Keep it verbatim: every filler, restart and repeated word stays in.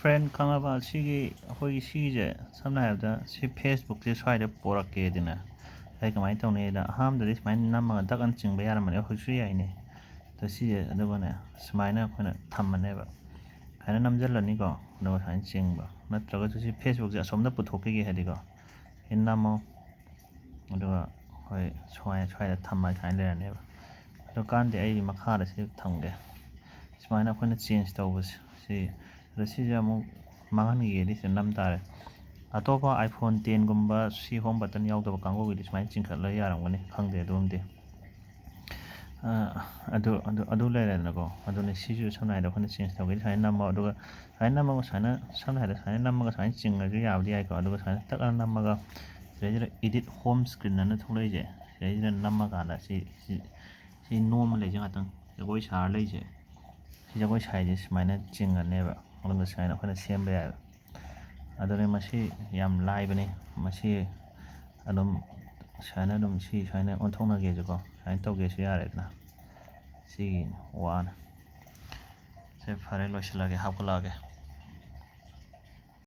ꯄ꯭ꯔꯦꯟ ꯈꯪꯉꯕ? ꯁꯤꯒꯤ, ꯑꯩꯈꯣꯏꯒꯤ ꯁꯤꯒꯤꯁꯦ, ꯁꯝꯅ ꯍꯥꯏꯔꯕꯗ, ꯁꯤ ꯐꯦꯁꯕꯨꯛꯁꯦ ꯁ꯭ꯋꯥꯏꯗ ꯄꯣꯔꯛꯀꯦꯗꯅ, ꯑꯩ ꯀꯃꯥꯏꯅ ꯇꯧꯅꯤ ꯍꯥꯏꯗ, ꯑꯍꯥꯟꯕꯗꯗꯤ ꯁꯨꯃꯥꯏꯅ ꯅꯝꯃꯒ ꯗꯛ ꯑꯅ ꯆꯤꯡꯕ ꯌꯥꯔꯝꯕꯅꯦ, ꯍꯧꯖꯤꯛꯁꯨ ꯌꯥꯏꯅꯦ꯫ ꯑꯗꯣ ꯁꯤꯁꯦ, ꯑꯗꯨꯒꯅꯦ, ꯁꯨꯃꯥꯏꯅ ꯑꯩꯈꯣꯏꯅ ꯊꯝꯃꯅꯦꯕ꯫ ꯁꯨꯃꯥꯏꯅ ꯅꯝꯁꯤꯜꯂꯅꯤꯀꯣ, ꯑꯗꯨꯒ ꯁꯨꯃꯥꯏꯅ ꯆꯤꯡꯕ, ꯅꯠꯇ꯭ꯔꯒꯁꯨ ꯁꯤ ꯐꯦꯁꯕꯨꯛꯁꯦ ꯑꯁꯣꯝꯗ ꯄꯨꯊꯣꯛꯈꯤꯒꯦ ꯍꯥꯏꯗꯤꯀꯣ, ꯁꯤ ꯅꯝꯃꯣ꯫ ꯑꯗꯨꯒ ꯑꯩꯈꯣꯏ ꯁ꯭ꯋꯥꯏ-, ꯁ꯭ꯋꯥꯏꯗ ꯊꯝꯃ ꯁꯨꯃꯥꯏꯅ ꯂꯩꯔꯅꯦꯕ꯫ ꯑꯗꯨ ꯀꯥꯟꯗꯤ ꯑꯩ ꯃꯈꯥꯗ ꯁꯤ ꯊꯝꯒꯦ꯫ ꯁꯨꯃꯥꯏꯅ ꯑꯩꯈꯣꯏꯅ ꯆꯦꯟꯖ ꯇꯧꯕꯁꯦ, ꯁꯤ, ꯑꯗꯣ ꯁꯤꯁꯦ ꯑꯃꯨꯛ ꯃꯥꯡꯍꯟꯈꯤꯒꯦꯗꯤ ꯁꯤꯗ ꯅꯝ ꯇꯥꯔꯦ꯫ ꯑꯇꯣꯞꯄ iPhone ten ꯒꯨꯝꯕ ꯁꯤ ꯍꯣꯝ ꯕꯇꯟ ꯌꯥꯎꯗꯕ ꯀꯥꯡꯕꯨꯒꯤꯗꯤ ꯁꯨꯃꯥꯏꯅ ꯆꯤꯡꯈꯠꯂꯒ ꯌꯥꯔꯝꯒꯅꯤ, ꯈꯪꯗꯦ ꯑꯗꯨꯝꯗꯤ꯫ ꯑ, ꯑꯗꯨ, ꯑꯗꯨ, ꯑꯗꯨ ꯂꯩꯔꯦꯗꯅꯀꯣ꯫ ꯑꯗꯨꯅꯤ, ꯁꯤꯁꯨ ꯁꯝꯅ ꯍꯥꯏꯔꯕꯗ ꯑꯩꯈꯣꯏꯅ ꯆꯦꯟꯖ ꯇꯧꯒꯦꯗꯤ ꯁꯨꯃꯥꯏꯅ ꯅꯝꯃꯣ, ꯑꯗꯨꯒ ꯁꯨꯃꯥꯏꯅ ꯅꯝꯃꯒ ꯁꯨꯃꯥꯏꯅ, ꯁꯝꯅ ꯍꯥꯏꯔꯕꯗ ꯁꯨꯃꯥꯏꯅ ꯅꯝꯃꯒ ꯁꯨꯃꯥꯏꯅ ꯆꯤꯡꯉꯁꯨ ꯌꯥꯕꯗꯤ ꯌꯥꯏꯀꯣ꯫ ꯑꯗꯨꯒ ꯁꯨꯃꯥꯏꯅ ꯇꯛ ꯅꯝꯃꯒ ꯁꯤꯗꯩꯁꯤꯗ edit home screen ꯑꯅ ꯊꯣꯛꯂꯛꯏꯁꯦ, ꯁꯤꯗꯩꯁꯤꯗ ꯅꯝꯃꯀꯥꯟꯗ ꯁꯤ, ꯁꯤ, ꯁꯤ ꯅꯣꯝꯃ ꯂꯩꯁꯦ ꯉꯥꯛꯇꯪ, ꯖꯒꯣꯏ ꯁꯥꯔ ꯂꯩꯁꯦ, ꯁꯤ ꯖꯒꯣꯏ ꯁꯥꯏꯁꯦ ꯁꯨꯃꯥꯏꯅ ꯆꯤꯡꯉꯅꯦꯕ꯫ ꯑꯗꯨꯒ ꯁꯨꯃꯥꯏꯅ ꯑꯩꯈꯣꯏꯅ ꯁꯦꯝꯕ ꯌꯥꯏꯕ꯫ ꯑꯗꯨꯅ ꯃꯁꯤ ꯌꯥꯝ ꯂꯥꯏꯕꯅꯤ꯫ ꯃꯁꯤ ꯑꯗꯨꯝ ꯁꯨꯃꯥꯏꯅ ꯑꯗꯨꯝ ꯁꯤ ꯁꯨꯃꯥꯏꯅ ꯑꯣꯟꯊꯣꯛꯅꯒꯦꯁꯨꯀꯣ, ꯁꯨꯃꯥꯏꯅ ꯇꯧꯒꯦꯁꯨ ꯌꯥꯔꯦꯗꯅ꯫ ꯁꯤꯒꯤ ꯋꯥꯅꯤ꯫ ꯁꯦ, ꯐꯔꯦ, ꯂꯣꯏꯁꯤꯜꯂꯒꯦ, ꯍꯥꯞꯀꯠꯂꯛꯑꯒꯦ꯫